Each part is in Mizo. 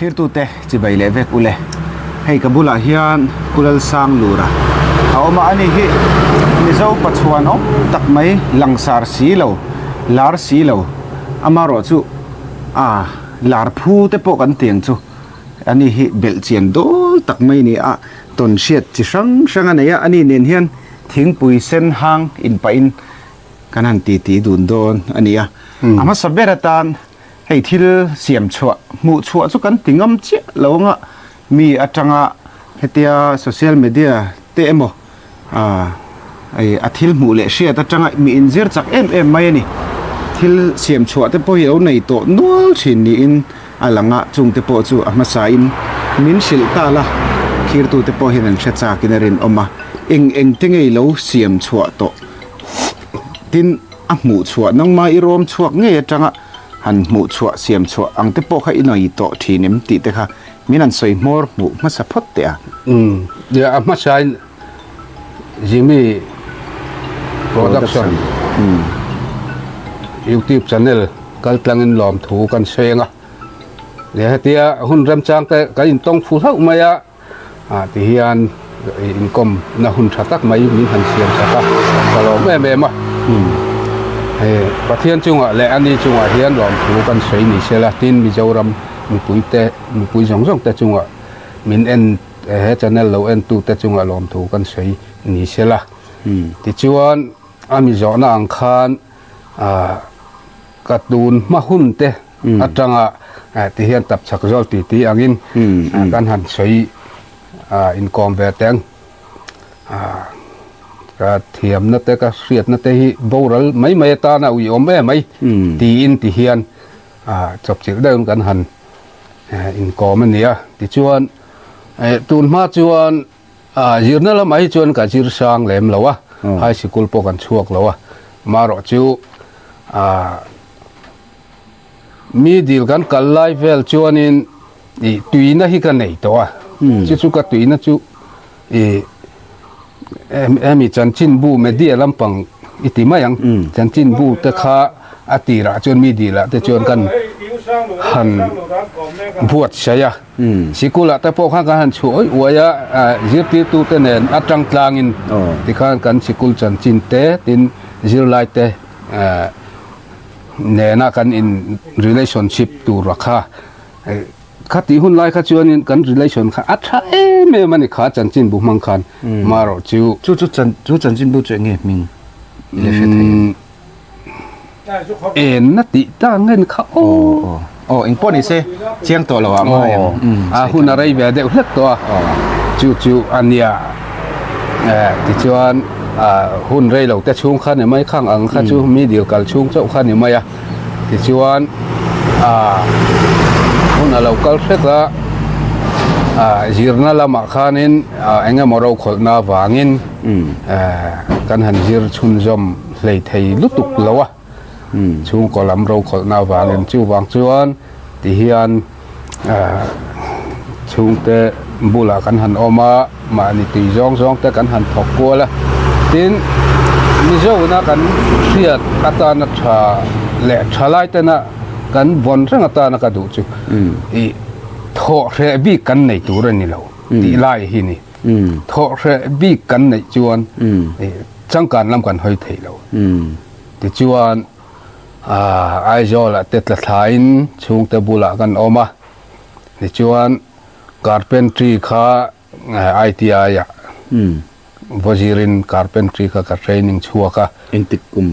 Thirtute chibai leh vek ule. Hei ka bulah hian Pu Lalsanglura a awm a, ani hi Mizo pachuan awm tak mai langsar si lo, lar si lo, amarawh chu a lar phu te pawh kan tiang chu ani hi belh chian dawl tak mai a ni a, tawn hriat chi hrang hrang a nei a, ani nen hian thingpui sen hang inpahin kan han titi dun dawn a ni a, a hmasa ber atan Hei thil siam chhuah, hmuh chhuah chu kan ti ngam chiah lo anga mi atanga hetia social media te emaw ah ei a thil hmuh leh hriat atanga mi inzir chak em em mai a ni. Thil siam chhuah te pawh hi lo nei tawh nual thin niin a lang a, chung te pawh chu a hmasain min hrilh ta la, thirtute pawh hian an hre chakin a rinawm a, eng eng te ngei lo siam chhuah tawh tin, A hmuh chhuah nangma i rawm chhuak ngei atanga han hmuh chhuah siam chhuah ang te pawh kha i nei tawh thin em tih te kha min han sawi hmawr hmuh hmasa phawt teh a. Umm nia a hmasain Jimmy Production YouTube channel kal tlangin lawmthu kan seng a, nia hetia hun remchang te kan intawng fu hlauh mai a. Ah ti hian inkawm na hun tha tak mai min han siam sak a, ka lawm em em a. Hei Pathian chungah leh ani chungah hian lawmthu kan sawi ni sela tin Mizoram mipui te mipui zawng zawng te chungah min en he channel lo en tu te chungah lawmthu kan sawi ni sela. Tichuan a mi zawhna ang khan ah ka tun hma hun te atanga ti hian tap chak zawl ti ti angin kan han sawi inkawm ve teng ka thiamna te ka hriatna te hi boral mai mai atana ui awm em mai tiin ti hian chawpchilh deuhin kan han inkawm a ni a tichuan tun hma chuan Zirna lamah hi chuan ka zir sang lem lo a, high sikul pawh kan chhuak lo a, marawh chu mi dil kan kal lai vel chuanin ih tuina hi ka nei tawh a, chu chu ka tuina chu ih hemi chanchinbu media lampang i ti mai ang, chanchinbu te kha a tirah chuan mi dilah te chuan kan han buatsaih a. Sikulah te pawh khan kan han chhuah uai uai a, zirtirtu te nen atang tlangin tikhan kan sikul chanchin te tin zirlai te nena kan in relationship tur a kha khatih hun lai kha chuanin kan relation kha a tha em em a ni kha chanchin bu hmang khan marawh chu Chu chu chu chanchin bu chu enge hming i la hre thei em? En na tih ta ngen kha aw. Aw engpawh ni se chiang tawh lo ah ngai ang. A hun a rei ve deuh hlek tawh a chu chu a nia tichuan hun rei lo te chhung kha ni mai khang ang kha chu mi dil kal chhung chauh kha ni mai a tichuan hun a lo kal hrek a zirna lamah khanin eng emaw rokhawlhna avangin kan han zir chhunzawm hlei thei lutuk lo a, chhungkaw lam rokhawlhna avangin chuvang chuan tihian chhungte bulah kan han awm a, mahni tui zawng zawng te kan han thawk kual a, tin Mizoina kan hriat atana tha leh thalai tena kan vawn reng atana ka duh chu ih thawh hreh bik kan nei tur a ni lo tih lai hi ni. Thawh hreh bik kan neih chuan changkan lam kan hawi thei lo. Tichuan Aizawlah te tla thlain chhungte bulah kan awm a, tichuan carpentry kha ITI ah vazirin carpentry kha ka training chhuak a. Engtik kum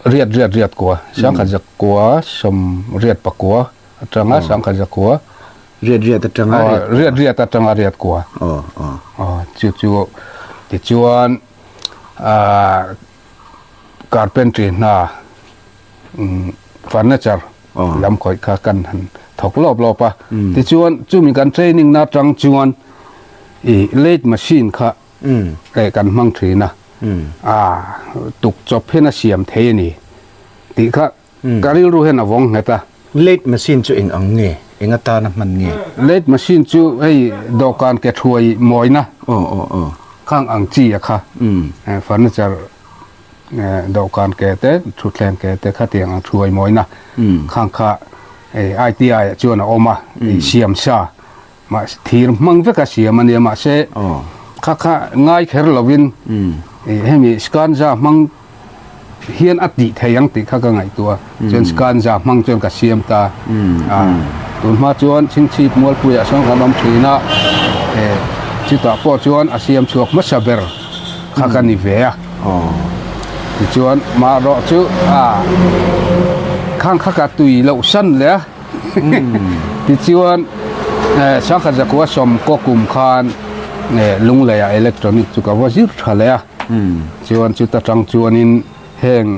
Riat riat riat kua, sangkhat zakua sawm riat pakua atanga sangkhat zakua. Riat riat atanga riat kua. Riat riat atanga riat kua. Aw aw. Aw chu chu tichuan ah carpentry hna furniture lam khawih kha kan han thawk lawp lawp a. Tichuan chumi kan training na atang chuan ih lathe machine kha kan hmang thin a. Ah tuk chawp hian a siam thei a ni tih kha Ka rilru hian a vawng nghet a. Late machine chu eng ang nge? Eng atana hman nge? Late machine chu hei dawhkan ke thuai mawina khang ang chi a kha. Furniture dawhkan ke te, thutthleng ke te khatiang ang thuai mawina khang kha. ITI ah chuan a awm a siam sa mahse thir hmang vek a siam a nia mahse kha kha ngai kher lovin hemi scanza hmang hian a tih thei ang tih kha ka ngaihtuah a, chuan scanza hmang chuan ka siam ta a, tun hma chuan chhingchhip mualpuiah sawn kan awm thin a, chutah pawh chuan a siam chhuak hmasa ber kha ka ni ve a, tichuan marawh chu a khang kha ka tui loh san leh a, tichuan sangkhat zakua sawmkaw kum khan Lungleiah electronic chu ka va zir tha leh a. Chuan chuta tang chuanin heng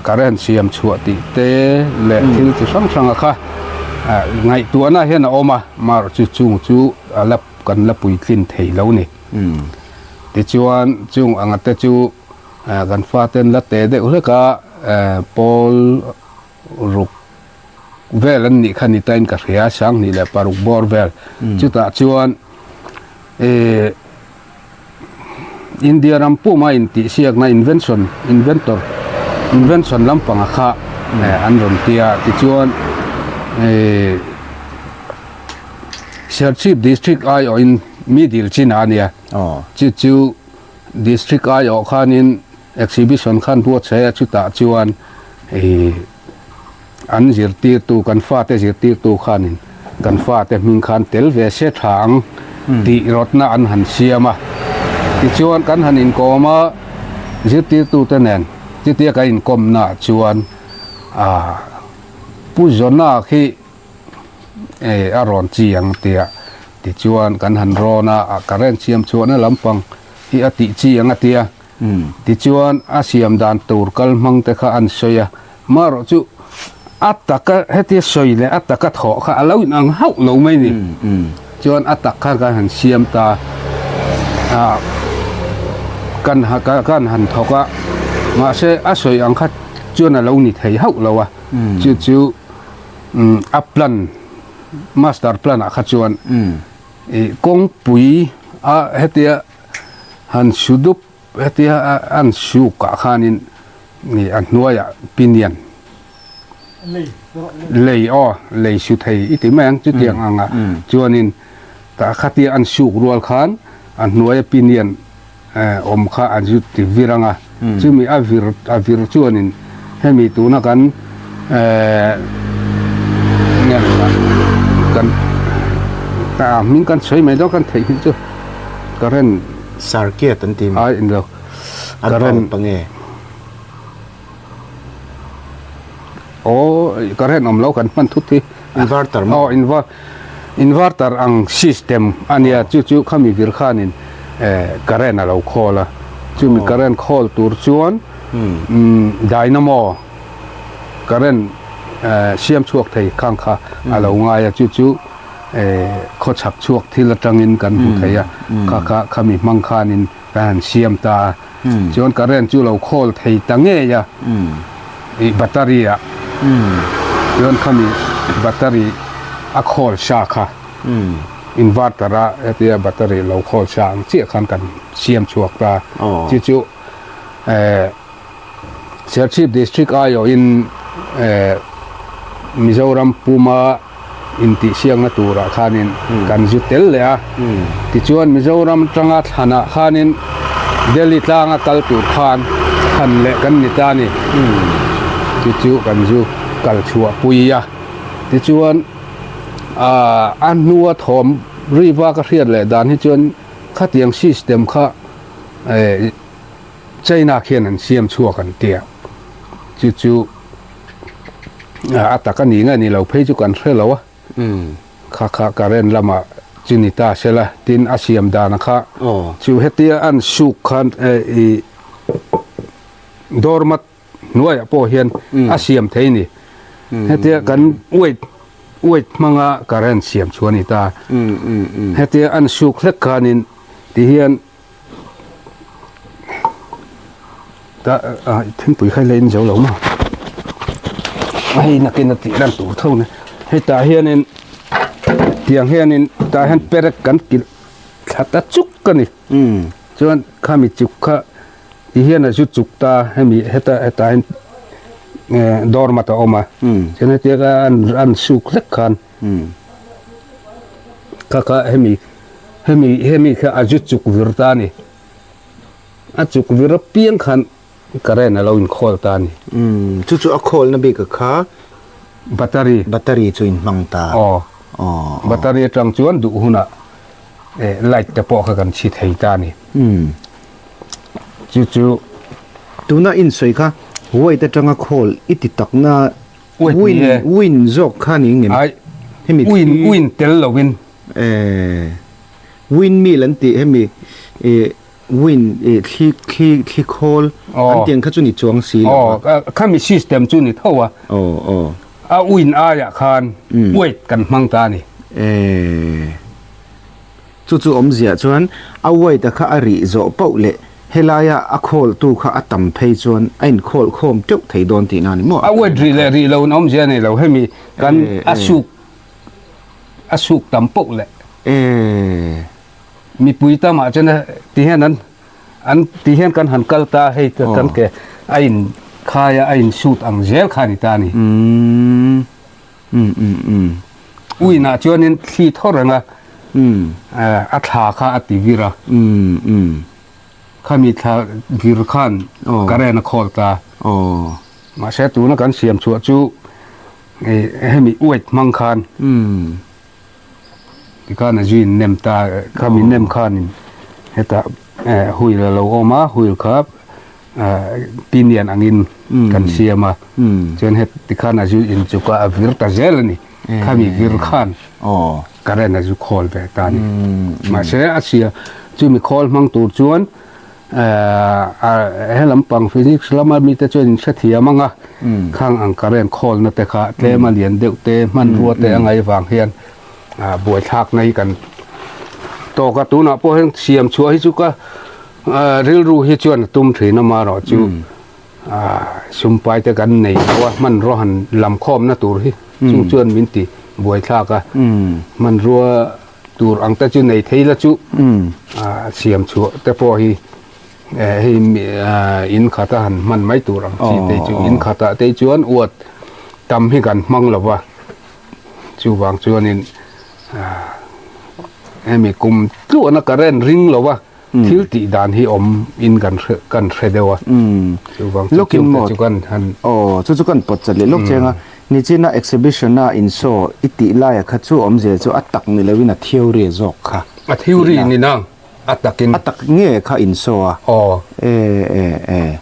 current siam chhuah tih te leh thil chi hrang hranga kha ngaihtuahna hian a awm a, marawh chu chung chu a la kan la puitlin thei lo ni. Tichuan chung anga te chu kan faten la te deuh hlek a pawl ruk vel an nih kha ni tain ka hria 12 leh 6 bawr vel chutah chuan eh India ram puma intihsiakna invention inventor invention lampanga kha an rawn ti a tichuan eh Serchhip district aiawhin mi dil chin a nia chu chu district aiawh khanin exhibition khan buatsaih a chutah chuan eh An zirtirtu, kan fate zirtirtu khanin kan fate hming khan tel ve se tha ang tih rawtna an han siam a. Tichuan kan han inkawm a, zirtirtute nen chutia kan inkawmnaah chuan ah Pu Zawna khi a rawn chi ang tia tichuan kan han rawn a, current siam chhuahna lampang hi a tih chi ang a tia. Tichuan a siam dan tur kal hmang te kha an sawi a, marawh chu a taka hetia sawi leh a taka thawh kha a lo inang hauh lo mai ni. Chuan a tak khan kan han siam ta a, kan kan han thawk a, mahse a sawi ang kha chuan a lo ni thei hauh lo a, chu chu a plan master plan ah kha chuan ih kawngpui a hetia Han su dup hetia an suk ah khanin ih a hnuaiah pinion lei aw lei su thei i ti mai ang chutiang ang ah chuanin tah khatia an suk rual khan a hnuaia pinion awm kha an zu ti vir ang a chumi a vir a vir chuanin hemi tuna kan eh kan hming kan sawi mai dawn kan theihnghilh chu. Current Circuit an ti ai in lo current pa nge aw current awm lo kan hman thut hi inverter maw aw inver inverter ang system ania chu chu khami vir khanin eh current a lo khawl a chumi current khawl tur chuan dynamo current eh siam chhuak thei khang kha a lo ngai a chu chu Khawchhak chhuak thil atangin kan hmu thei a, kha kha khami hmang khanin kan han siam ta a, chuan current chu lo khawl thei ta ngei a, ih battery ah chuan khami battery a khawl sa kha inverter a hetia battery lo khawl sa ang chiah khan kan siam chhuak ta, chu chu eh. Serchhip District aiawhin Mizoram puma intihsiakna turah khanin kan zu tel leh a. Tichuan Mizoram atanga thlanah khanin Delhi tlanga kal tur khan thlan leh kan ni ta a ni. Chu chu kan zu kal chhuah pui a. Tichuan a hnua thawm ri vak a hriat leh dan hi chuan khatiang system kha China khian an siam chhuak an tia chu chu a tak a ni nge ni lo phei chu kan hre lo a kha kha current lamah chu ni ta sela tin a siam dan a kha chu hetia an suk khan ih doormat hnuaiah pawh hian a siam thei ni hetia kan weight weight hmanga current siam chu a ni ta hetia an suk hlek khanin tihian. Ta ah thingpui kha ila in zo lo maw hei nakin a tih lan tur tho ni hei tah hianin tiang hianin tah hian perek kan kilh thla ta chuk a ni chuan khami chuk kha ti hian a zu chuk ta hemi heta hetah hian. Doormat a awm a, chuan hetiang a an suk hlek khan kha kha hemi hemi hemi kha a zu chuk vir ta a ni. A chuk vir apiang khan current a lo inkhawl ta a ni. Chu chu a khawlna bik a kha battery battery chu inhmang ta. Aw battery atang chuan duh hunah light te pawh kha kan chhi thei ta a ni. Chu chu. Tuna in sawi kha weight atanga khawl i ti takna win win zawk kha ni ngem? Ai hemi win win tel lovin. Eh win mill an tih hemi eh win eh thli thli thli khawl an tiang kha chu ni chuang si lo. Aw khami system chu ni tho a. Aw aw. A win aiah khan weight kan hmang ta a ni. Eh. Chu chu awmzia chuan a weight a kha a rih zawh pauh leh helaia a khawltu kha a tam phei chuan a inkhawl khawm teuh thei dawn tihna a ni maw? A weight rih leh rih loin awmzia a nei lo, hemi kan a suk a suk tam pauh leh mipui tamah chuan ti hian an an ti hian kan han kal ta hei kan ke a in khai a a in sut ang zel kha a ni ta a ni. Uinah chuanin thli thaw reng a, a thla kha a ti vir a. Khami thla vir khan current a khawl ta. Mahse tuna kan siam chhuah chu hemi weight hmang khan tikhan a zui in nem ta, khami nem khanin hetah wheel a lo awm a, wheel kha pinion angin kan siam a chuan het tikhan a zu in chuk a a vir ta zel a ni khami vir khan current a zu khawl ve ta a ni mahse a sia chumi khawl hmang tur chuan he lampang physics lama mite chuan in hrethiam ang a khang ang current khawl na te kha tlem a lian deuh te hmanrua te a ngaih vang hian buaithlak na hi kan tawk a tunah pawh hian siam chhuah hi chu ka Rilru hi chuan a tum thin amaherawh chu sumpai te kan nei lo a, hmanrua han lam khawmna tur hi chung chuan min ti buaithlak a, hmanrua tur ang te chu nei thei la chu siam chhuah te pawh hi hei in khata han hman mai tur ang chi te chu in khatah te chuan uat tam hi kan hmang lo va, chuvang chuanin hemi kum tluahna current ring lo va. Thil tih dan hi awm in kan hre kan hre deuh a. Chuvang chu Lawkin chung te maw? chu kan han. Aw, chu chu kan pawt chat leh lawk cheng a. Nichina exhibition a in show i tih laia kha chu awmzia chu a tak ni loin a theory a zawk kha. A theory ni nang, a takin. A tak nge kha in show a? Aw. E e e.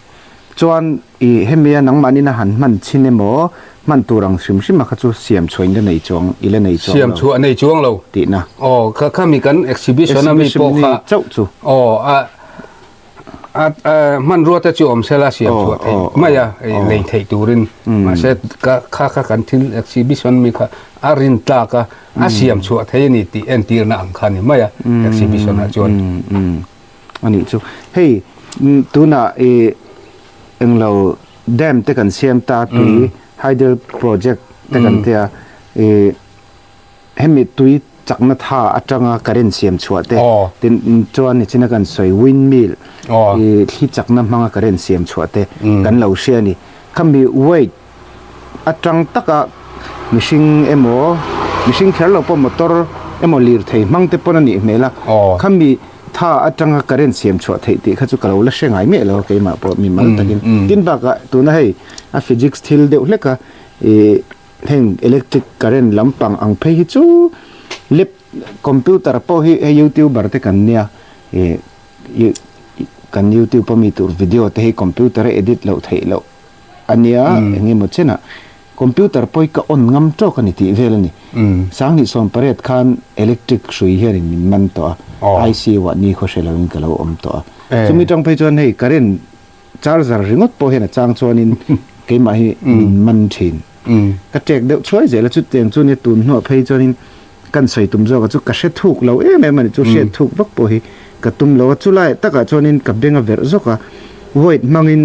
Chuan i hemia nangmahnin a han hman chhin emaw, hman tur ang hrim hrim a kha chu siam chhuah in la nei chuang, i la nei chuang lo. Siam chhuah nei chuang lo. Tihna. Aw, kha khami kan exhibition a mi pawh kha. Exhibition chauh chu. Aw, a a hmanrua te chu awm sela siam chhuah theih mai a, lei theih turin. Mahse ka kha kha kan thil exhibition mi kha a rin tlak a, a siam chhuah thei a ni tih entirna ang kha a ni mai a, exhibition ah chuan. A nih chu. Hei tunah i englo dam te kan siam ta tui hydel project te kan tia i hemi tui chakna tha atanga current siam chhuah te tin chuan nichina kan sawi windmill i thli chakna hmanga current siam chhuah te kan lo hria a ni. Khami weight atang taka mihring emaw mihring kher lo pawh motor emaw lirthei hmang te pawn a nih hmel a khami tha atanga current siam chhuah theih tih kha chu ka lo la hre ngai miah lo a keimah pawh mi mal takin tin bakah tuna hei a physics thil deuh hlek a ih heng electric current lampang ang phei hi chu lap computer pawh hi hei youtuber te kan nia ih kan youtube a mi tur video te hi computer a edit loh theih loh. A nia, eng emaw chenah computer pawh hi ka on ngam tawk a ni tih vel a ni. 2018 khan electric hrui hianin min man tawh a, ICU ah ni khaw hre loin ka lo awm tawh a. Chumi tang phei chuan hei current charger ringawt pawh hian a chang chuanin keimah hi min man thin. Ka tek deuh chhuai zel a, chutiang chu nia tun hnuah phei chuanin kan sawi tum zawk a chu ka hre thuk lo em em a ni chu hriat thuk vak pawh hi ka tum lo a chulai takah chuanin ka beng a verh zawk a void hmangin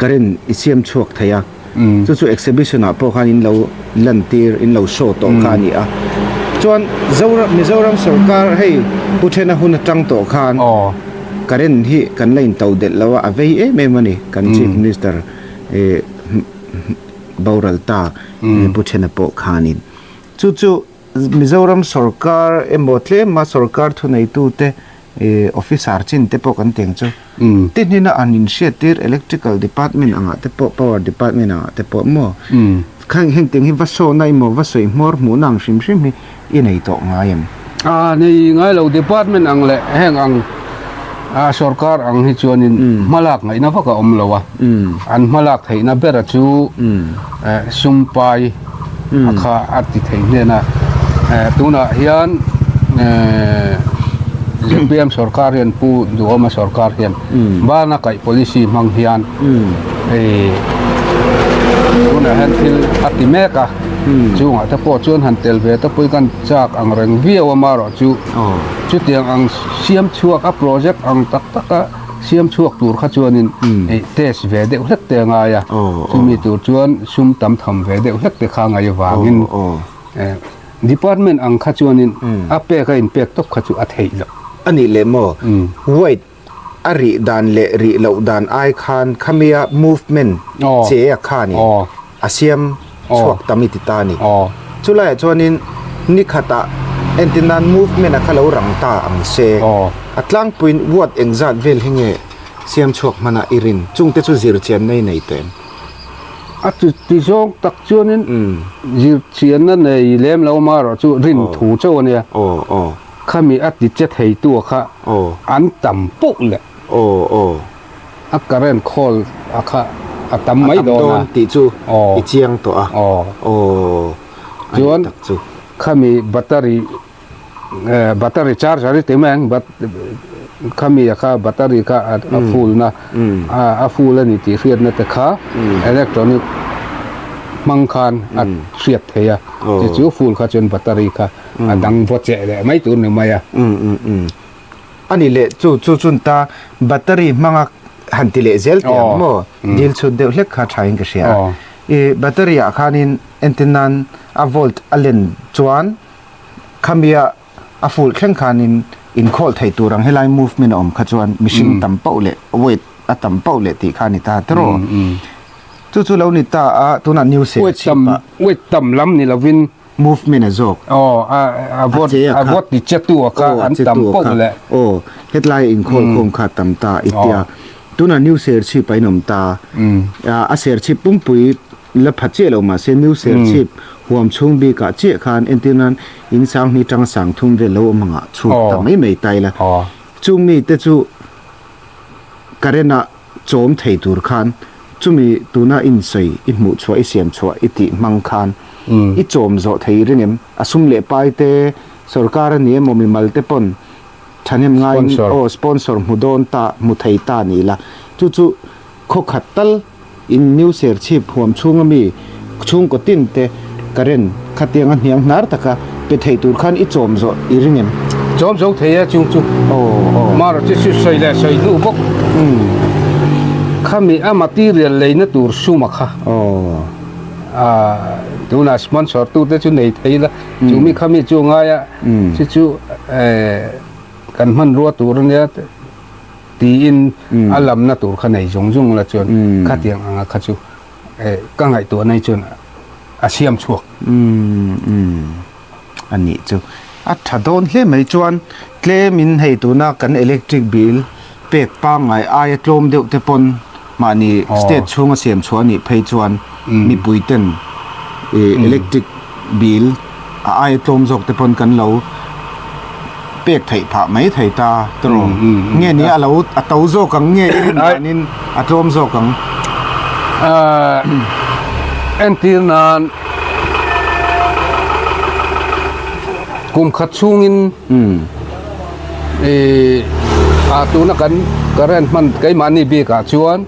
current i siam chhuak thei a chu chu exhibition ah pawh khan in lo lan tir in lo show tawh kha a ni a chuan Zoram Mizoram sawrkar hei pu thena hun atang tawh khan current hi kan la in to delh lo a a vei em em a ni kan chief minister eh. boral ta Pu Thena pawh khanin chu chu Mizoram sorkar emaw tlema sorkar thuneitute officer chin te pawh kan teng chu ti hnena an inhriattir electrical department angah te pawh power department angah te pawh maw khang heng tiang hi va sawhna emaw va sawi hmawr hmuhna ang hrim hrim hi i nei tawh ngai em? A nei ngai lo department ang leh heng ang a sorkar ang hi chuanin hmalak ngaihna vak a awm lo a an hmalak theihna bera chu sum pai a kha a ti thei hnen a tunah hian zpm sorkar hian pu Duhawma sorkar hian bana kaih policy hmang hian hei tunah hian thil a ti mek a chungah te pawh chuan han tel ve te pawh hi kan chak ang reng viau a marawh chu chutiang ang siam chhuak a project ang tak tak a siam chhuak tur kha chuanin ih test ve deuh hlek te a ngai a chumi tur chuan sum tam tham ve deuh hlek te kha ngai avangin eh department ang kha chuanin a pek a inpek tawp kha chu a theih loh. A nih leh maw weight a rih dan leh rih loh dan ai khan khamia movement che a khanin a siam chhuak tam i ti ta a ni. Chulaiah chuanin ni khatah entir nan movement a kha lo rang ta ang se. A tlangpuiin watt engzat vel hi nge siam chhuak hmana i rin? Chungte chu zir chianna i nei tawh em? A chuti zawng tak chuanin zir chianna nei lem lo amaherawh chu rin thu chauh a nia. Khami a ti che theitu kha an tam poh leh. A current khawl a kha a tam mai dawn a. Tih chu i chiang tawh a. Aw. Chuan khami battery battery charger i ti mai ang but khami a kha battery kha a full na a full a ni tih hriatna te kha electronic hmang khan a hriat thei a. Chu chu full kha chuan battery kha a dang vaw cheh leh mai tur ni mai a. A ni leh chu chu chun ta battery hmanga han ti leh zel teh ang maw dil chhut deuh hlek kha tha in ka hria a i battery ah khanin entir nan a volt a len chuan khamia a full thleng khanin inkhawl thei tur ang helai movement a awm kha chuan mihring tam pauh leh weight a tam pauh leh tih kha a ni ta tiraw chu chu lo ni ta a tunah new weight tam weight tam lam ni lovin Movement a zawk. Aw, a a vote a vote ti che tu a kha an tam poh leh. Aw, hetlai inkhawlkhawm khawm kha tam ta i tia. Tunah New Serchhip a inawm ta. A Serchhip pumpui la pha chiah lo mahse New Serchhip huam chhung bikah chiah khan entir nan in sang hnih tang sang thum vel lo awm angah chhuk ta mai mai ta ila. Chung mite chu current ah chawm thei tur khan chumi tuna insawi i hmuh chhuah i siam chhuah i tih hmang khan i chawm zawh thei ring em? A sum leh pai te sorkar a ni emaw mimal te pawn thahnem ngaiin aw sponsor hmu dawn ta hmu thei ta ni la chu chu khaw khat tal in new serchhip huam chhunga mi chhungkaw tin te current khatianga hniang hnar taka pe thei tur khan i chawm zawh i ring em? Chawm zo thei e chung chu. Marawh chu chu sawi leh sawi hnu bawk. Khami a material leina tur suma kha. Tunah sponsor tu te chu nei thei la. Chumi khami chu ngai a chu chu kan hmanrua tur ania. Tiin a lamna tur kha nei zung zung la chuan khatiang anga kha chu ka ngaihtuah nei chuan a siam chhuak. Umm umm a nih chu a tha dawn hle mai chuan tlem in hei tuna kan electric bill pek pangngai aia tlawm deuh te pawn mahni state chhunga siam chhuah a nih phei chuan mipui ten ih electric bill a aia tlawm zawk te pawn kan lo pek theih phah mai thei ta tawh nge ni a lo a to zawk ang nge i rin danin a tlawm zawk ang. Entir nan kum khat chhungin ih a tuna kan current hman keimahni bikah chuan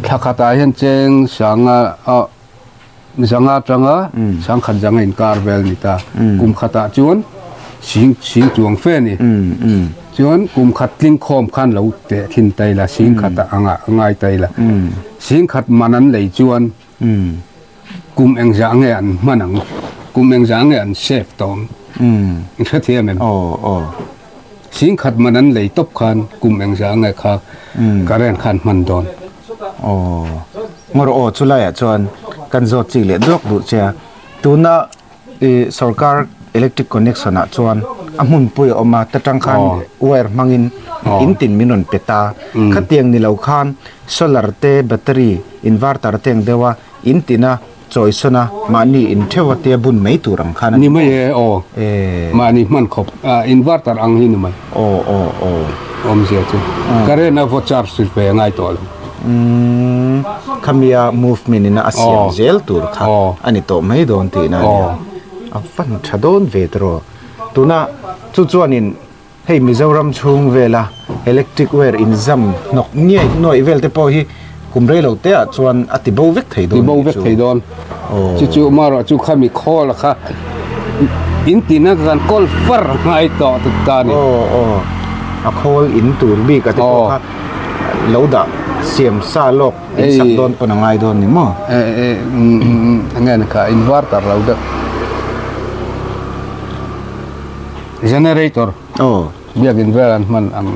thla khatah hian cheng sanga ah Zanga atanga sangkhat zanga inkar vel ni ta. Kum khatah chuan sing sing chuang fe a ni. Chuan kum khat tling khawm khan lo teh thin ta ila, sing khat a anga a ngai ta ila. Sing khat man an lei chuan kum engzah nge an hman ang, kum engzah nge an save tawh ang. I hrethiam em? Sing khat man an lei tawp khan kum engzah nge kha current khan hman dawn. Aw, ngawr aw chulaiah chuan. Kan zawt chik leh duak duh che a, tuna i sorkar electric connection ah chuan a hmunpui a awm a, ta tang khan wire hmangin in tin min rawn pe ta. Khatiang ni lo khan solar te battery inverter te ang deuh a in tina chawisawn a mahni in theuh a tia bun mai tur ang khan a ni mai e aw mahni hman khawp inverter ang hi ni mai. Aw aw aw. Awmzia chu current a vaw charge ve a ngai tawh lo. Umm khamia movement in a siam zel tur kha a ni tawh mai dawn tihna a nia. A van tha dawn ve tawh. Tuna chu chuanin hei Mizoram chhung vela electric wire inzam hnawk ngiai nuaih vel te pawh hi kum rei lo te ah chuan a ti bo vek thei dawn Ti bo vek thei dawn. Chu chu marawh chu khami khawl kha in tina kan kawl far ngai tawh ta a ni. Aw aw a khawl in tur bik a te pawh kha lo dah siam sa lawk in sak dawn pawn a ngai dawn ni maw? Enge ni kha inverter lo deuh generator biakin vel an hman ang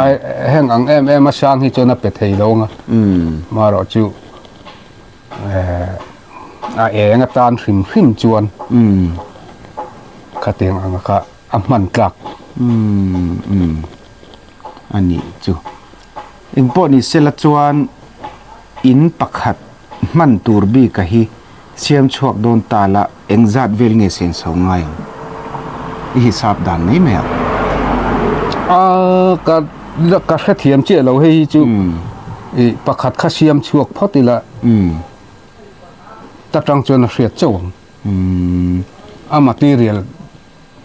ai heng ang em em a sang hi chuan a pe thei lo ang a marawh chu a eng atan hrim hrim chuan khatiang ang kha a hman tlak. A nih chu. Engpawh ni sela chuan in pakhat hman tur bika hi siam chhuak dawn ta la eng zat vel nge sen so ngai ang? I hisap dan mai mai ang. A ka ka hrethiam chiah lo hei hi chu i pakhat kha siam chhuak phawt ila ta tang chuan a hriat chauh ang. A material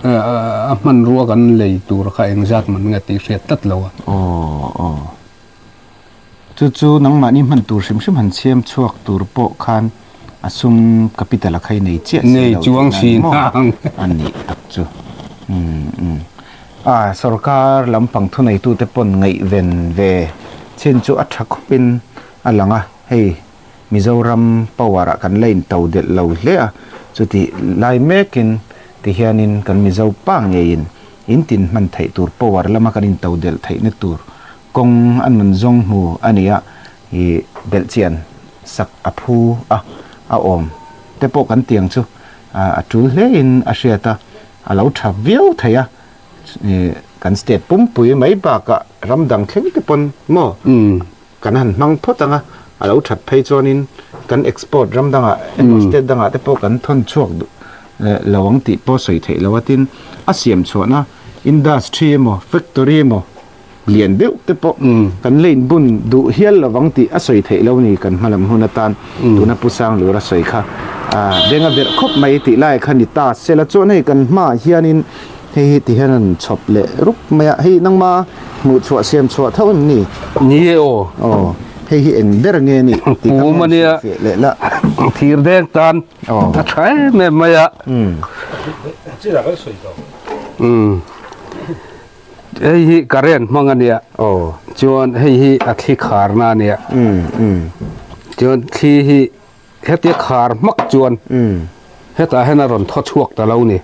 A hmanrua kan lei tur kha engzat man nge tih hriat tlat lo a. Aw aw. Chu chu nangmahni hman tur hrim hrim han siam chhuak tur pawh khan a sum capital a khai nei chiah si lo tihna a ni maw? A nih tak chu. Umm umm. A sorkar lampang thuneitute pawn ngaihven ve chin chu a tha khawpin a lang a, hei Mizoram power ah kan la in to delh lo hle a, chutih lai mekin tihianin kan Mizo pa ngeiin in tin hman theih tur power lama kan in to delh theihna tur kawng a nun zawng hmu a ni a, ih belh chian sak a phu a, a awm te pawh kan tiang chu a tul hlein a hriat a, a lo tha viau thei a, ih kan state pumpui mai bakah ram dang thleng te pawn maw? Kan han hmang phawt ang a, a lo that phei chuanin kan export ram dangah emaw state dangah te pawh kan thawn chhuak duh lo ang tih pawh sawi theih lo a, tin a siam chhuahna industry emaw factory emaw lian deuh te pawh kan la inbun duh hial lo ang tih a sawi theih lo ni kan hmalam hun atan tuna Pu Sanglura sawi kha beng a verh khawp mai tih lai kha ni ta sela chuan hei kan hmaah hianin Hei hi ti hian an chhawp leh rup mai a, hei nangma hmuh chhuah siam chhuah tho em ni? Ni e aw. Aw, hei hi eng ber nge ni tih kha Pum ania fiah leh la. Thir deng tan a tha em em mai a. Umm. Hei hi current hmang ania. Aw. Chuan hei hi a thli kharna ania. Umm umm. Chuan thli hi Hetia khar hmak chuan hetah hian a rawn thaw chhuak ta lo ni.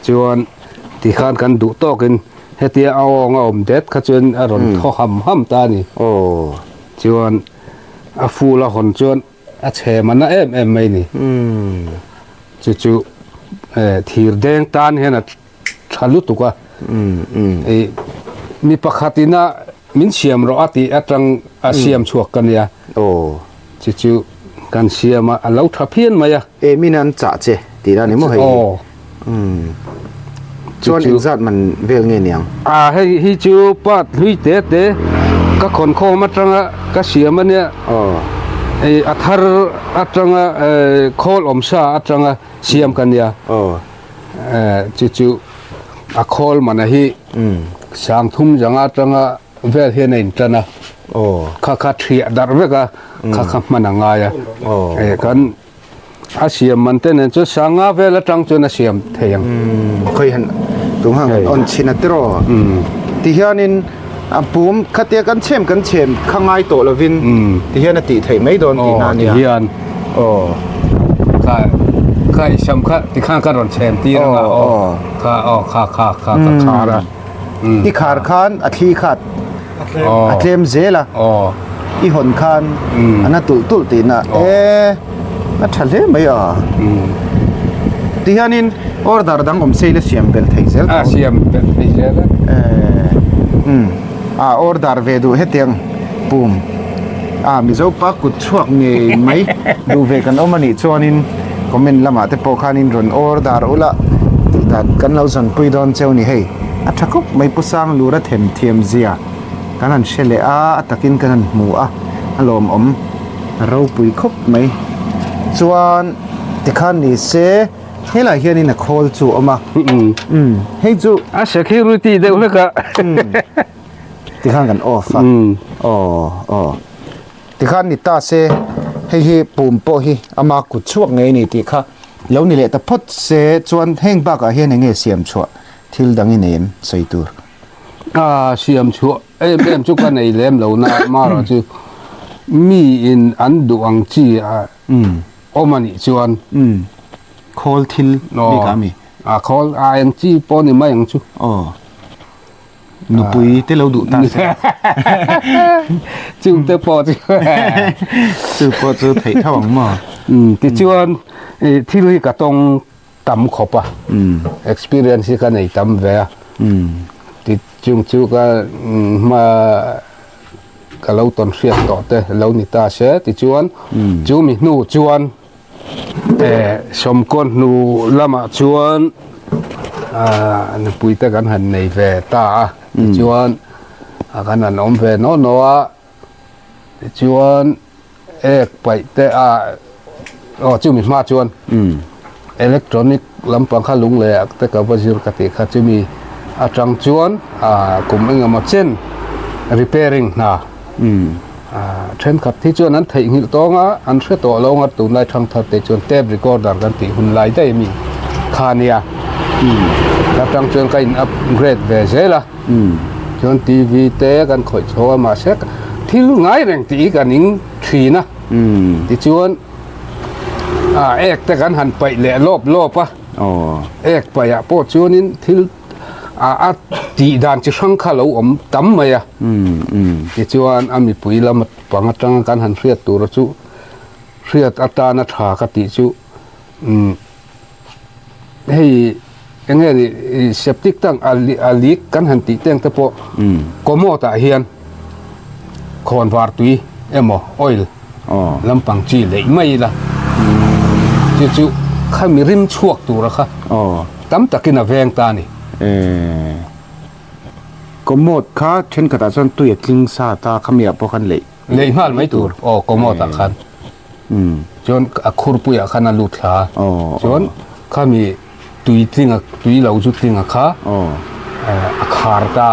Chuan tikhan kan duh tawkin hetia a awng a awm det kha chuan a rawn thaw ham ham ta a ni. Chuan a ful a hawn chuan a chhe mana em em mai ni. Chu chu thir deng tan hian a tha lutuk a. Mi pakhatin a min siam rawh a tih atang a siam chhuak ka nia. Chu chu kan siam a, a lo tha phian mai a. E min an chah che tih la ni maw hei hi. Chuan engzat man vel nge niang? A hei hi chu part hlui te te ka khawn khawm atanga ka siam a nia. A thar atanga khawl awm sa atanga siam ka nia. Chu chu a khawl mana hi sangthum zanga atanga vel hian a intan a kha kha thiah darh vek a kha kha hman a ngai a kan a siam man te nen chuan sanga vel atang chuan a siam thei ang khawi han tung hang on chhin a tiraw ti hianin a pum khatia kan chhem kan chhem kha ngai tawh lovin ti hian a tih theih mai dawn tihna a nia hian aw kha kha i sam kha tikhan ka rawn chhem tir anga aw kha aw kha kha kha ka khar a I khar khan a thli khat a tlem zel a, i hawn khan a na tulh tulh tihna e. A tha hle mai a. Tihianin order dang awm se ila siam belh thei zel tho. A siam belh thei zel a. Umm a order ve duh hetiang pum a Mizo pa kut chhuak ngei mai duh ve kan awm anih chuanin comment lamah te pawh khanin rawn order ula tih dan kan lo zawnpui dawn cheu ni hei. A tha khawp mai Pu Sanglura themthiam zia kan han hre leh a, a takin kan han hmu a, a lawmawm. A ropui khawp mai. Chuan tikhan ni se helai hianin a khawl chu a awm a. Umm hei chu. A security deuh hlek a. Tikhan kan off a. Aw aw. Tikhan ni ta se hei hi pum pawh hi ama kut chhuak ngei a ni tih kha lo ni leh ta phawt se chuan heng bakah hian eng nge siam chhuah thil dang i nei em sawi tur. A siam chhuah em em chu ka nei lem lo na mara chu mi in an duh ang chi a awm a nih chuan khawl thil bik ah mi a khawl a eng chi pawh ni mai ang chu aw nupui te lo duh ta se chu te pawh chu chu pawh chu theih tho ang maw tichuan thil hi ka tawng tam khawp a experience hi ka nei tam ve a ti chung chu ka hma ka lo tawn hriat tawh te lo ni ta se tichuan chu mi hnu chuan eh sawmkawn hnu lamah chuan ah nupui te kan han nei ve ta a tichuan kan han awm ve naw naw a tichuan Ek paih te a aw chumi hma chuan electronic lampang kha lung leh te ka va zir ka tih kha chumi atang chuan ah kum engemaw chen repairing hna thenkhat hi chuan an theihnghilh tawng a an hre tawh lo ang a tunlai thangthar te chuan tape recorder kan tih hun lai daih ami kha nia atang chuan ka in upgrade ve zel a. Chuan TV te kan khawih chho a mahse thil ngai reng tih hi ka ning thin a tichuan ah ek te kan han paih leh lawp lawp a ek paih ah pawh chuanin thil ah a tih dan chi hrang kha lo awm tam mai a tichuan a mipui lam pang atanga kan han hriat tur chu hriat atana tha ka tih chu umm. Hei eng nge ni septic tank a leak kan han tih teng te pawh commode ah hian khawn var tui emaw oil lampang chi leih mai ila chu chu khami rim chhuak tura kha tam takin a veng ta a ni. Commode kha thenkhatah chuan tui a tling sa ta khami ah pawh khan leih. Leih nghal mai tur aw commode ah khan. Chuan a khurpuiah khan a lut thla a, chuan khami tui tlinga tui lo chu tlinga kha a khar ta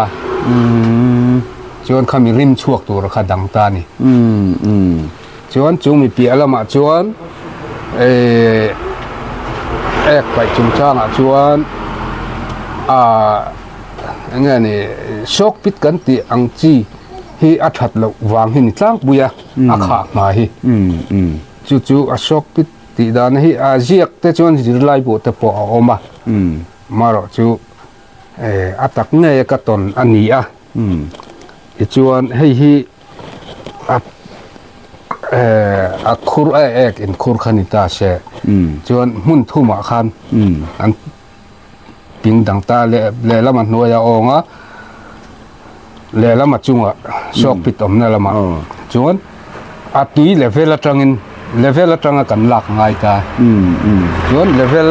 chuan khami rim chhuak tur kha dang ta a ni. Chuan chu mi piah lamah chuan ehh ek paih chungchangah chuan ahh eng nge ni soak pit kan tih ang chi hi a that loh vang hi ni tlangpui a. a khah hma hi chu chu a shock pit tih dan hi a ziak te chuan zirlai buh te pawh a awm a marawh chu eh a tak ngei a ka tawn a ni a tichuan hei hi a eh a khur a ek in khur kha ni ta se chuan hmun thumah khan an ping dang ta leh lehlam a hnuai a awng a lehlam a chungah shock pit awmna lamah chuan a tui level atangin level atanga kan lak ngai ta chuan level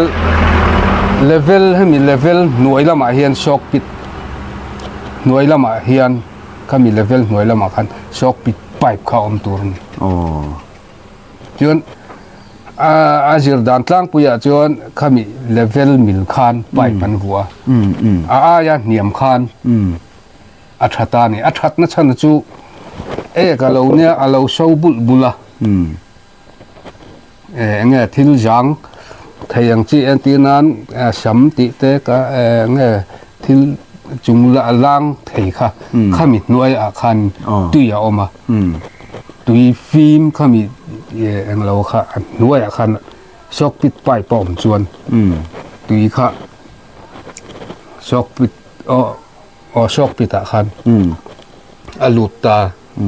level hemi level hnuai lamah hian shock pit hnuai lamah hian khami level hnuai lamah khan shock pit pipe kha a awm tur a ni. Chuan a zir dan tlangpuiah chuan khami level mil khan pipe an vuah a, a aia hniam khan a tha ta a ni. A thatna chhan chu ek a lo nia a lo so bulh bulh a, eng nge thil zang thei ang chi entir nan sam tih te ka eng nge thil chung lang thei kha khami hnuaiah khan tui a awm a. Tui fim khami eng lo kha a hnuaiah khan soak pit pipe a awm chuan tui kha soak pit aw aw soak pit ah khan a lut ta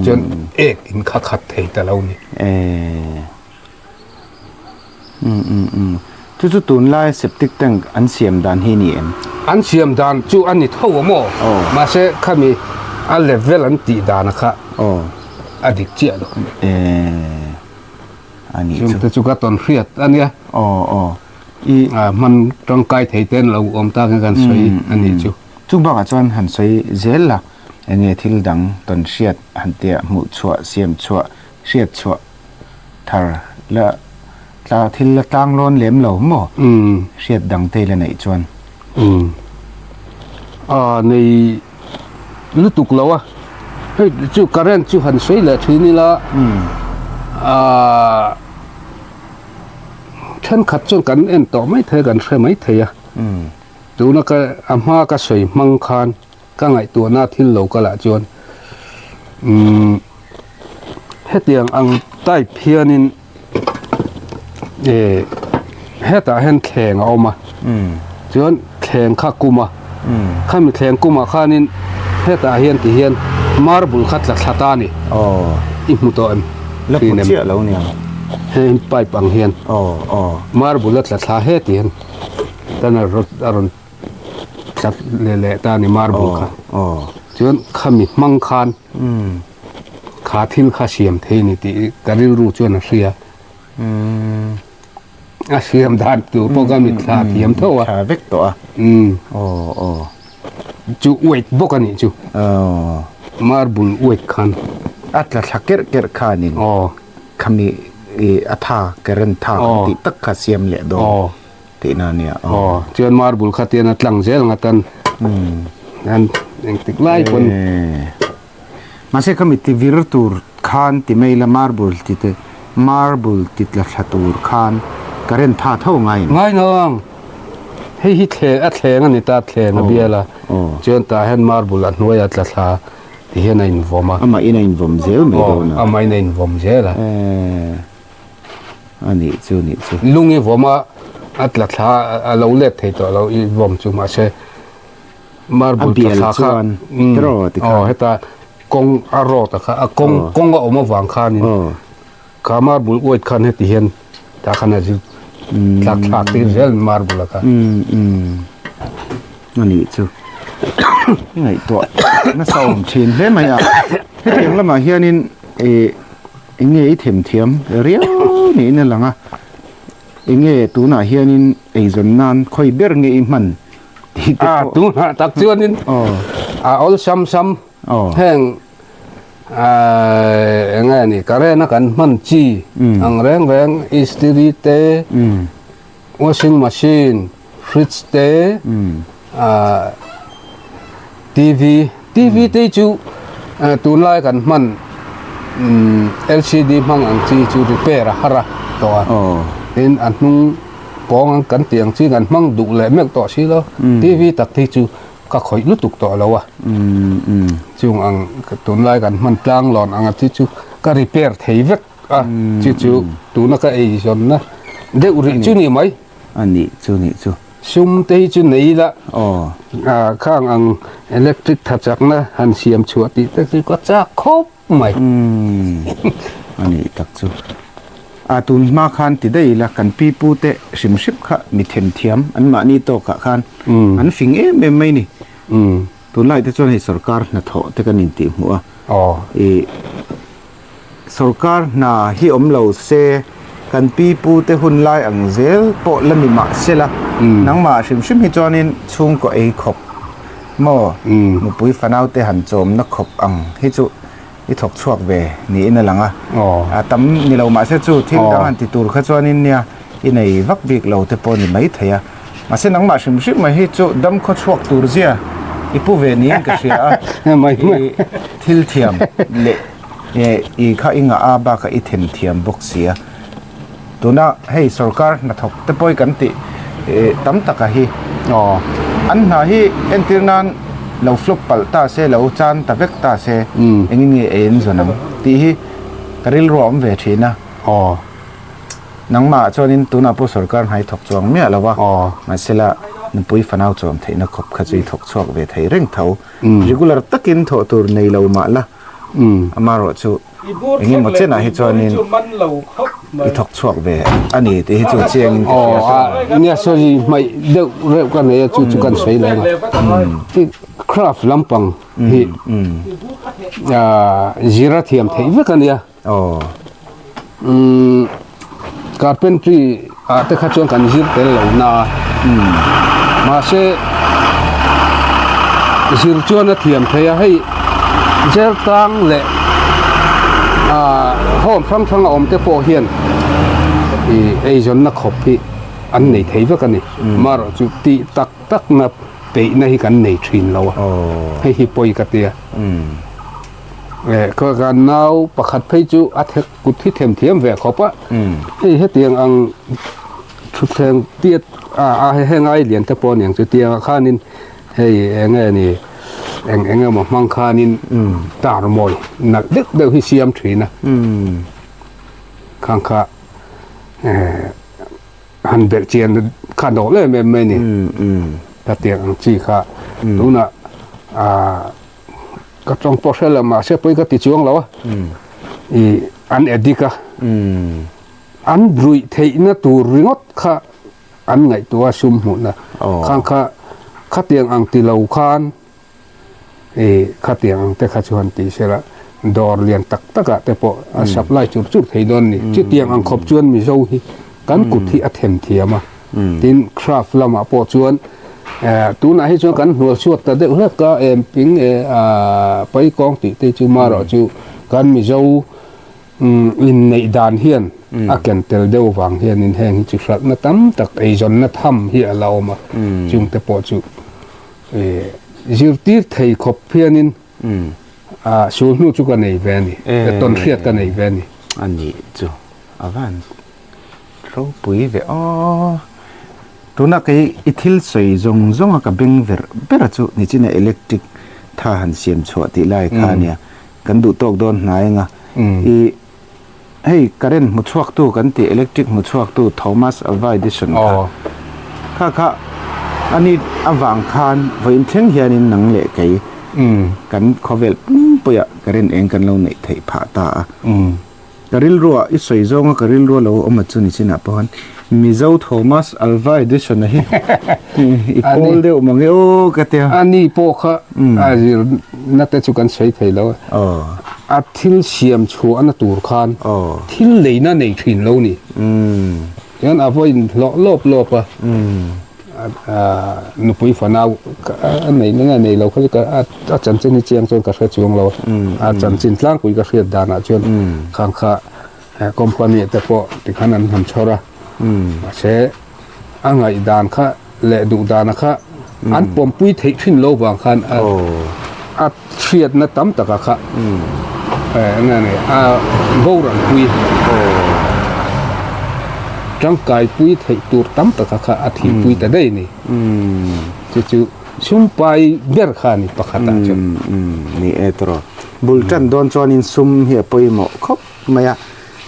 chuan ek in kha khat thei ta lo ni. Umm umm umm. Chu chu tunlai septic tank an siam dan hi ni em? An siam dan chu a ni tho a maw? Mahse khami a level an tih dan a kha a dik chiah lo. Eeh a nih chu. Chungte chu ka tawn hriat a nia. Aw aw i. Hman tangkai thei ten lo awm tak in kan sawi a nih chu. Chung bakah chuan han sawi zel la enge thil dang tawn hriat han tia hmuh chhuah siam chhuah hriat chhuah thar la tla thil la tlang lawn lem lo maw hriat dang te la neih chuan. Umm a nei lutuk lo a hei chu current chu han sawi leh thin ila aaa thenkhat chuan kan en tawh mai thei a kan hre mai thei a tuna ka a hma ka sawi hmang khan. Ka ngaihtuahna thil lo kalah chuan umm hetiang ang type hianin eh hetah hian thleng a awm a chuan thleng kha kum a khami thleng kumah khanin hetah hian ti hian marble kha tla thla ta a ni i hmu tawh em la hmu chiah lo nia heng pipe ang hian marble a tla thla heti hian tan a rawn tlat leh leh ta a ni marble kha chuan khami hmang khan kha thil kha siam thei a ni tih ka rilru chuan a hria a siam dan tur pawh ka mitthla thiam tho a tha vek tawh a chu weight bawk a nih chu marble weight khan a tla thla kerh kerh khanin khami a tha current tha kan tih tak kha siam leh dawn. Tihna a nia. Aw, chuan marble kha tian a tlang zel ang atan an engtik lai pawn. Mahse khami ti vir tur khan ti mai la marble ti te marble ti tla thla tur khan current tha tho ngai em? Ngai nang. Hei hi thleng a thleng a ni ta thleng a bial a. Chuan tah hian marble a hnuai a tla thla ti hian a invawm a. Amah in a invawm zel mai dawn a. Aw, amah in a invawm zel a. A nih chu nih chu. Lung i vawm a, a tla thla a lo let thei tawh lo i vawm chu mahse marble tla thla kha aw heta kawng a road a kha a kawng kawng a awm avang khanin kha marble uaih khan heti hian tah khan a zir tlak thlak tir zel marble a kha. A nih chu i ngaihtuah nasa awm thin hle mai a hetiang lamah hianin ih. Eng nge i themthiam riau niin a lang a, eng nge tunah hianin eizawn nan khawi ber nge i hman tih te pawh. Tunah tak chuanin a awlsam sam heng eng nge ni current a kan hman chi ang reng reng istiri te, washing machine, fridge te, TV, TV te hi chu tunlai kan hman LCD hmang ang chi chu repair a har a tawh a, tin a hnung pawng ang kan tih ang chi kan hmang duh leh meuh tawh si lo, TV tak hi chu ka khawih lutuk tawh lo a, chung ang tunlai kan hman tlang lawn ang chi chu ka repair thei vek a, chu chu tuna ka eizawnna deuh rih chu ni mai. A nih chu nih chu. Sum te hi chu nei ila khang ang electric tha chakna han siam chhuah tih te chu ka chak khawp mai. A nih tak chu. A tun hma khan ti daih ila kan pi pu te hrim hrip kha mi themthiam an mahni tawkah khan an fing em em mai ni. Tunlai te chuan hei sorkar hnathawh te kan intih hmuh a. Ih. Sorkar hna hi awm lo se, kan pi pu te hun lai ang zel pawh la ni mah se la, nangmah hrim hrim hi chuanin chhungkaw ei khawp maw, nupui fanau te han chawmna khawp ang hi chu i thawk chhuak ve niin a lang a, a tam ni lo mah se chu thil dang han ti tur kha chuanin nia i nei vak bik lo te pawh ni mai thei a. Mahse nangmah hrim hrim mai hi chu dam khaw chhuak tur zia i pu ve niin ka hria a, i thil thiam leh i kha i ngah a bakah i them thiam bawk si a. Tuna hei sorkar hnathawk te pawh hi kan tih tam taka hi an hna hi entir nan lo flop palh ta se lo chan ta vek ta se engin nge ei an zawn ang tih hi ka rilru a awm ve thin a. Nangmah chuanin tunah pawh sorkar hna i thawk chuang miah lo a, mahsela nupui fanau chawm theihna khawp kha chu i thawk chhuak ve thei reng tho. Regular takin thawh tur nei lo mah la, amaherawhchu. Engemaw chenah hi chuanin i thawk chhuak ve a ni tih hi chu chiangin ka hria tawh. Nia sawi hmaih deuh reuh ka nei a chu chu kan sawi leng a. Craft lampang hi zira thiam theih vek a nia. Carpentry ah te kha chuan kan zir tel lo na a, mahse zir chuan a thiam thei a, hei zer tang leh ah home hrang hrang a awm te pawh hian ih eizawnna khawp hi an nei thei vek a ni, marawh chu tih tak tak na peihna hi kan nei thin lo a, hei hi pawi ka tia. Ka kan nau pakhat phei chu a thek kut hi them thiam ve khawp a hei hetiang ang thutthleng tiat a a heng ai lian te pawh aniang chu tiangah khanin hei eng nge ni eng eng emaw hmang khanin tar mawi nalh deuh deuh hi siam thin a khang kha han belh chian kha dawh em em mai a ni hetiang ang chi kha tunah ah. Ka tawng pawh hre lo mahse pawi ka ti chuang lo a, i an addict a, an ruih theihna tur ringawt kha an ngaihtuah a sum hmuhna khang kha khatiang ang ti lo khan i khatiang ang te kha chu han tih sela dawr lian tak tak ah te pawh a supply chur chur thei dawn a ni. Chutiang ang khawp chuan Mizo hi kan kut hi a them thiam a. Tin, craft lamah pawh chuan tunah hi chuan kan hnual chhuak ta deuh hlek a, em ping e paikawng tih te chu marawh chu kan Mizo inneih dan hian a ken tel deuh vang hianin heng hi chu hralhna tam tak eizawnna tham hi a la awm a, chungte pawh chu zirtir thei khawp hianin sul hnu chu ka nei ve a ni, tawnhriat ka nei ve a ni. A nih chu a van. Ropui ve aw. Tuna kei i thil sawi zawng zawng a ka beng ver ber a chu nichina electric tha han siam chhuah tih lai kha ania. Kan duh tawk dawn hnai anga i hei current hmu chhuak tu kan tih electric hmu chhuak tu Thomas Alva Edison kha kha kha ani avang khan vawiin thleng hianin nang leh kei kan khawvel pumpuiah current eng kan lo neih theih phah ta a. Ka rilruah i sawi zawnga ka rilrua lo awm a chu ni chinah pawh khan Mizo Thomas Alva Edison-a hi i pawl deuh mange aw ka tia. A ni pawh kha a zirna te chu kan sawi thei lo a. A thil siam chhuahna tur khan thil leina nei thin lo ni. Chuan a vawiin hlawh lawp lawp a. Nupui fanau a nei nge nei lo kha chu a chanchin hi chiang chuan ka hre chuang lo a, a chanchin tlangpui ka hriat danah chuan khang kha company te pawh tikhan an han chhawr a, mahse a ngaihdan kha leh duh dana kha an pawmpui theih thin lo vang khan a hriatna tam taka kha eng nge ni a boral pui tangkai pui theih tur tam taka kha a thih pui ta daih a ni chu chu sumpai ber kha a ni pakhat ah chuan. Ni e tawrh bul tan dawn chuanin sum hi a pawimawh khawp mai a,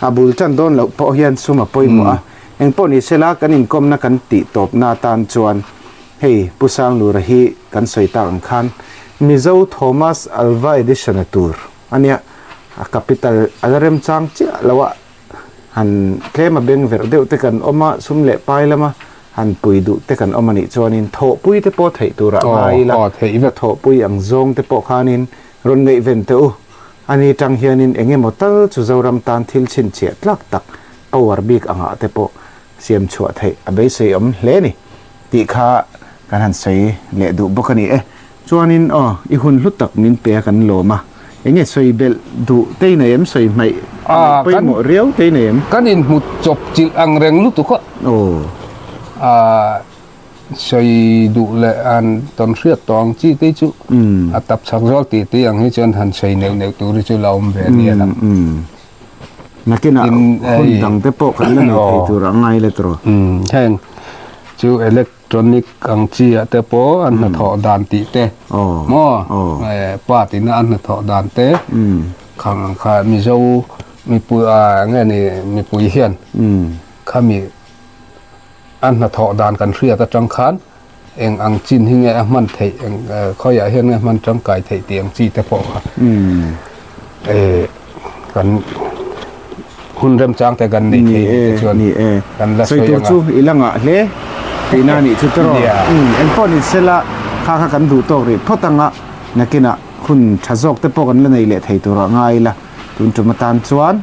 a bul tan dawn loh pawh hian sum a pawimawh a, engpawh ni sela kan inkawmna kan tih tawpna atan chuan Hei Pu Sanglura hi kan sawi tak ang khan Mizo Thomas Alva Edison-a tur a nia, a capital a la remchang chiah lo a, han tlem a beng verh deuh te kan awm a, sum leh pai lama han pui duh te kan awm a nih chuanin thawhpui te pawh theih turah ngai ila, thawhpui ang zawng te pawh khanin rawn ngaihven teh u. Ani tang hianin eng emaw tal chu Zoram tan thil chhinchhiah tlak tak power bik angah te pawh siam chhuah theih a beisei awm hle a ni. Tih kha kan han sawi leh duh bawk a ni e. Chuanin aw, i hun hlu tak min pe a kan lawm a. Eng nge sawi belh duh te i nei em? Sawi hmaih ngaih pawimawh riau te i nei em? Kan inhmu chawp chilh ang reng lutuk a. Aw. Sawi duh leh han tawn hriat tawh ang chi te chu a tap chak zawl tih tih ang hi chuan han sawi neuh neuh tur hi chu la awm ve a nia lang. Nakinah hun dang te pawh kan la nei thei tur a ngai le tawh. Heng chu electronic ang chi ah te pawh an hnathawh dan tih te maw pa tina an hnathawh dan te khang ang kha Mizo mipui ah nge ni mipui hian khami an hnathawh dan kan hriat atang khan eng ang chin hi nge a hman theih eng khawiah hian nge hman tangkai theih tih ang chi te pawh kha. Kan hun remchang te kan nei thei te chuan kan la sawi anga. Sawi tur chu i la ngah hle tihna a nih chu tawrh. Eng pawh ni sela kha kha kan duh tawk rih phawt anga nakinah hun tha zawk te pawh kan la nei leh thei turah ngai ila tun tum atan chuan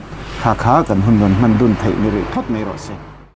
kha kha kan hun rawn hman dun theih ni rih phawt mai rawh se.